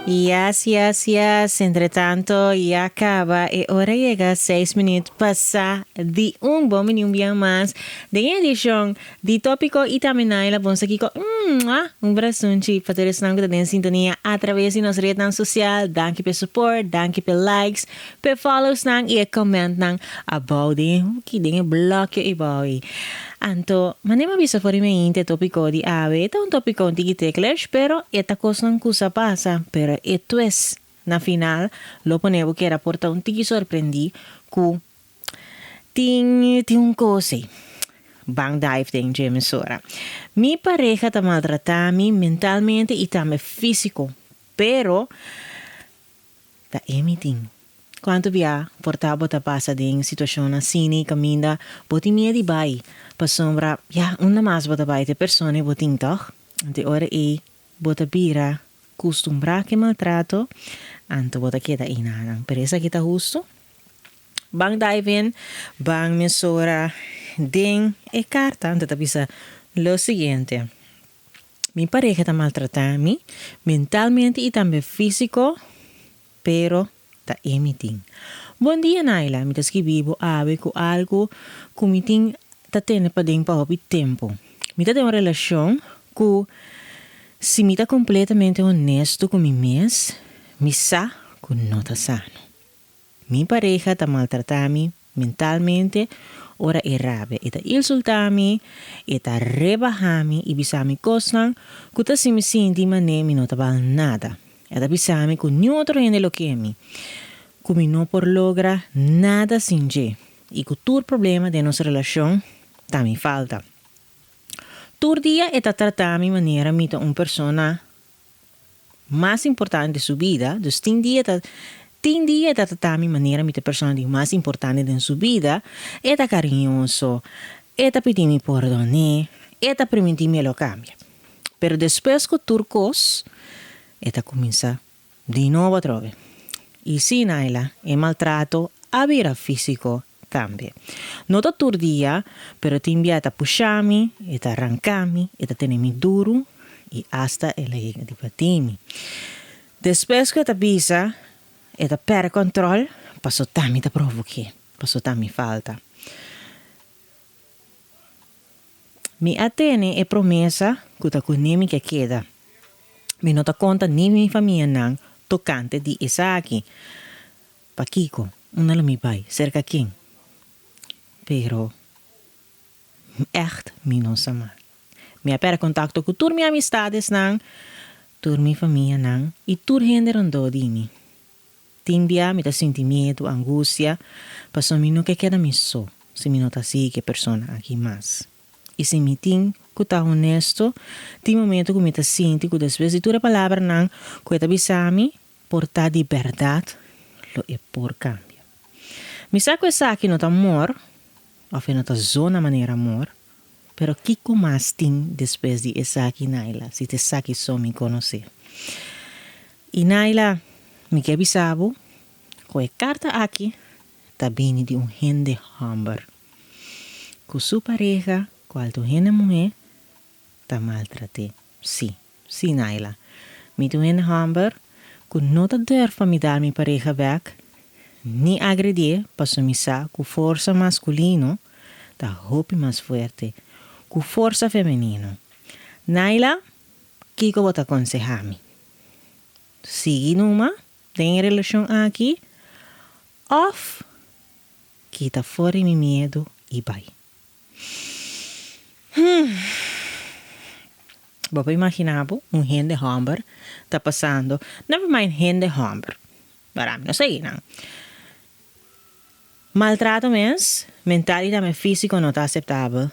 Yes, yes, yes. Entre tanto, ya caba e ora yega seis minuut pasa di un. Bon bini un biaha mas den e edicion di Topico y tambe Naila bon sa kico. Mwah! Un brasunchi pa tur esnan cu ta den sintonia a traves di nos rednan social. Danki p'e support, danki p'e likes, p'e followsnan y e commentnan abou den e hoeki, den e blokje ebou ey. Anto, manera mi a bisa for di mainta e topico di awe e ta un topico un tiki ticklish, pero e ta cosnan cu sa pasa, pero e twist na final lo pone bo keda por ta un tiki sorprendi cu tin tin un cos ey. Ban dive den dje mesora. Mi pareha ta maltrata mi mentalmente y tambe fisico, pero Ta e mi tin. Kuantu bia por ta bo ta pasa den situashon asini kaminda bo tin miedu di bai pasobra ya unda mas bo ta bai ta e persona ei bo tin tòg? Anto e ora ei bo ta bira kustumbrá ku e maltrato anto bo ta keda einanan. Pero esaki ta hustu? Ban dive in, ban mesora den e karta anto ta bisa lo siguiente. Mi pareha ta maltratá mi mentalmente i tambe físiko, pero ta e mi tin. Bon dia Naila, mi ta skibí bo awe ku algu ku mi tin ta tene paden pa hopi tempu. Mi ta den un relashon ku si mi ta kompletamente honesto ku mi mes, mi sa ku no ta sano. Mi pareha ta maltratá mi mentalmente ora e rabia. E ta insultá mi, e ta rebahá mi i bisa mi kosnan ku ta hasi mi sinti manera mi no ta bal nada. E ta bisa mi ku niun otro hende lo ke mi, ku mi no por logra nada sin dje i ku tur problema den nos relashon ta mi falta. Tur dia e ta tratá mi manera mi ta un persona mas importante den su bida, dus tin dia ta tin dia e ta trata mi manera mi ta e persona di mas importante den su bida, e ta cariñoso, e ta pidi mi pordon'é, e ta primintí mi e lo cambia. Pero despues cu tur cos, e ta cuminsa di nobo atrobe. Y sí, Naila, e maltrato a bira físico tambe. No ta tur dia, pero tin bia e ta pusha mi, e ta ranka mi, e ta tene mi duru i asta el a yega di bati mi. Despues ku e ta bisa, e ta pèrdè kòntròl, paso ta mi ta provok'é, paso ta mi falta. Mi a tene e promesa ku ta kuné mi ke keda. Mi no ta konta ni mi famianan tokante di esaki. Pakiko? Unda lo mi bai? Serka ken? Pero, ègt mi no sa mas. Mi a pèrdè kontakto ku tur mi amistadesnan, tur mi famianan i tur hende rondó di mi. Tin bia mi ta sinti miedu, angustia, pasobra mi no ke keda mi so si mi no ta sigui ku e persona aki mas. I si mi tin ku ta honesto, tin momento ku mi ta sinti ku despues di tur e palabranan ku e ta bisa mi, Por ta di bèrdat lo e por kambia. Mi sa ku esaki no ta amor, òf e no ta zona manera amor, pero kiko mas tin despues di esaki, Naila, si ta esaki so mi konosé? I Naila, mi ke bisa bo ku e karta aki ta bini di un hende hòmber ku su pareha, kual ta un hende muhé, ta maltrat'é. Sí, sí Naila. Mi ta un hende hòmber ku no ta durf pa mi dal mi pareha bèk ni agredié paso mi sa ku forsa maskulino ta hopi mas fuerte ku forsa femenino. Naila, kiko bo ta konsehá mi? Sigui numa den e relashon aki òf kita for di mi miedu i bai? Bo por imagina bo un hende homber ta pasando, never mind hende homber, pero ami no sa einan. Maltrato mes, mental y tambe fisico no ta aceptabel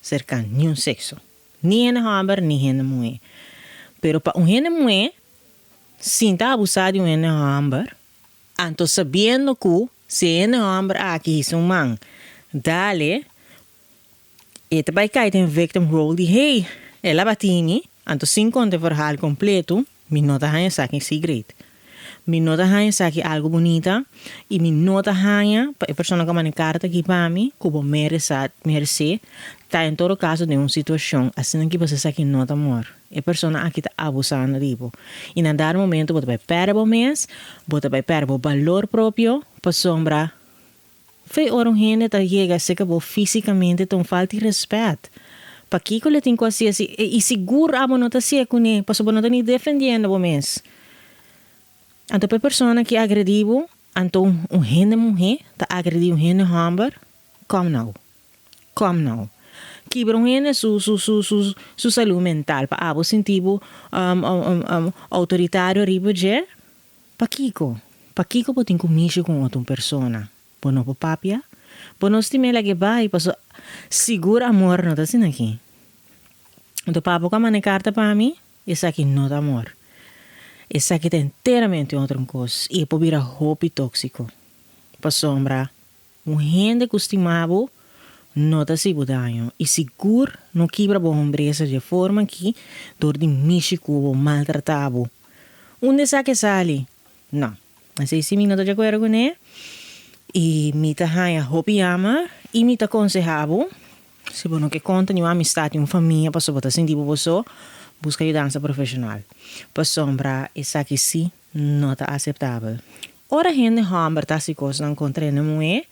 cerca niun sexo. Ni hende homber ni hende muhe. Pero pa un hende muhe sinta abusa di un hende homber, Anto sabiendo cu si e hende homber aki hisa un man dale, e ta bay cay den victim role di hey, el a bati mi, anto sin conta e verhaal completo, mi no ta haña esaki si great. Mi no ta haña esaki algu bunita i mi no ta haña pa e persona ku a manda e karta aki pa mi ku bo meresa meresé ta en todo kaso den un situashon asina ki pasobra esaki no ta amor. E persona aki ta abusando di bo i na dado momento bo ta bai pèrdè bo mes, bo ta bai pèrdè bo balor propio pasobra Fe ora un hende ta yega serka bo físikamente ta un falta di rèspèt. Pakiko lo tin ku hasi asi? I sigur abo no ta hasié kuné, pasobra bo no ta ni defendiendo bo mes. Anto pa e persona ki agredí bo, anto un hende muhé ta agredí un hende hòmber, kòm nou. Kòm nou. Kibra un hende su su su su su salú mental pa abo sinti bo outoritario riba dje? Pakiko? Pakiko bo tin ku mishi ku un otro persona? Bo no por papia? Bo no stim'é lag'é bai paso sigur amor no ta asina aki. Anto papa ku a manda e karta pa mi, esaki no ta amor. Esaki ta enteramente un otro kos i e por bira hopi tóksiko. Pasobra un hende ku stima bo no ta hasi bo daño i sigur no kibra bo hombresa dje forma aki dor di mishi ku bo, maltratá bo. Unda esaki a sali? No. Esei si mi no ta di akuerdo kuné i mi ta haña hopi yama i mi ta konsehá bo, si bo no ke konta niun amistat, niun famia pasobra bo ta sinti bo bo so, buska yudansa profeshonal. Pasobra esaki si no ta aseptabel. Ora hende hòmber ta hasi kosnan kontra hende muhé,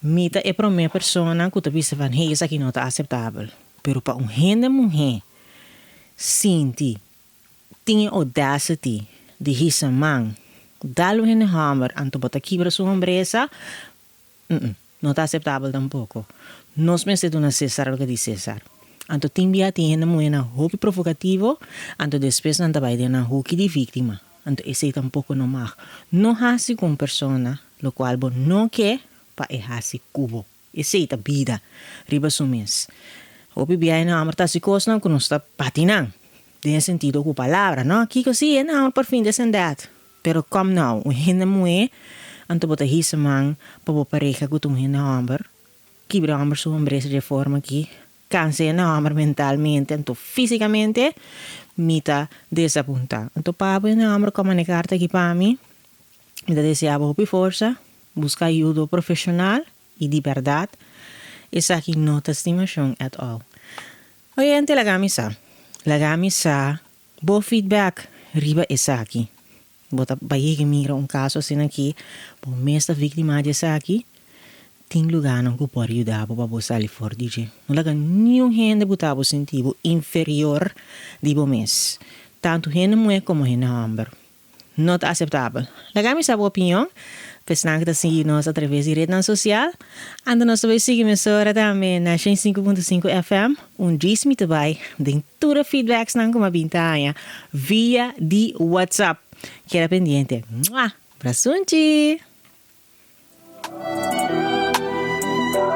mi ta e promé persona ku ta bisa van, hey, esaki no ta aseptabel. Pero pa un hende muhé sinti tin e audacity di hisa man dal un hende hòmber anto bo ta kibra su hombresa, mm, no ta aseptabel tampoko. Nos mester duna Cesar loke di Cesar. Anto tin bia tin hende muhénan hopi provokativo, anto despues nan ta bai den nan huki di víktima. Anto esei tampoko no mag. No hasi ku un persona lokual bo no ke pa e hasi ku bo. Esei ta bida riba su mes. Hopi bia e nòmber ta hasi kosnan ku nos ta bati nan, den e sentido ku palabra, no? Kiko si e nòmber por fin this and that. Pero kòm nou, un hende muhé, anto bo ta hisa man pa bo pareha ku ta un hende hòmber, kibra hòmber su hombresa dje forma aki, kansa e nòmber mentalmente anto físikamente, mi ta desapuntá. Anto pa bo e nòmber kòm manda e karta aki pa mi, mi ta deseá bo hopi forsa, buska ayudo profeshonal, I di bèrdat, esaki no ta stimashon at all. Oyente laga mi sa. Laga mi sa bo feedback riba esaki. Bo ta bai yega mira un kaso asina aki, bo mes ta víktima di esaki, tin lugánan ku por yuda bo pa bo sali for di dje. No laga niun hende buta bo sinti bo inferior di bo mes, tantu hende muhé komo hende hòmber. No ta aseptabel. Laga mi sa bo opinion. P'esnan ku ta sigui nos atraves di retnan sosial, anto nos ta bai sigui mesora tambe na 105.5 FM. Un djis mi ta bai den tur e feedbacksnan ku mi a bin ta haña via di WhatsApp. Keda pendiente. Mua! Brasunchi!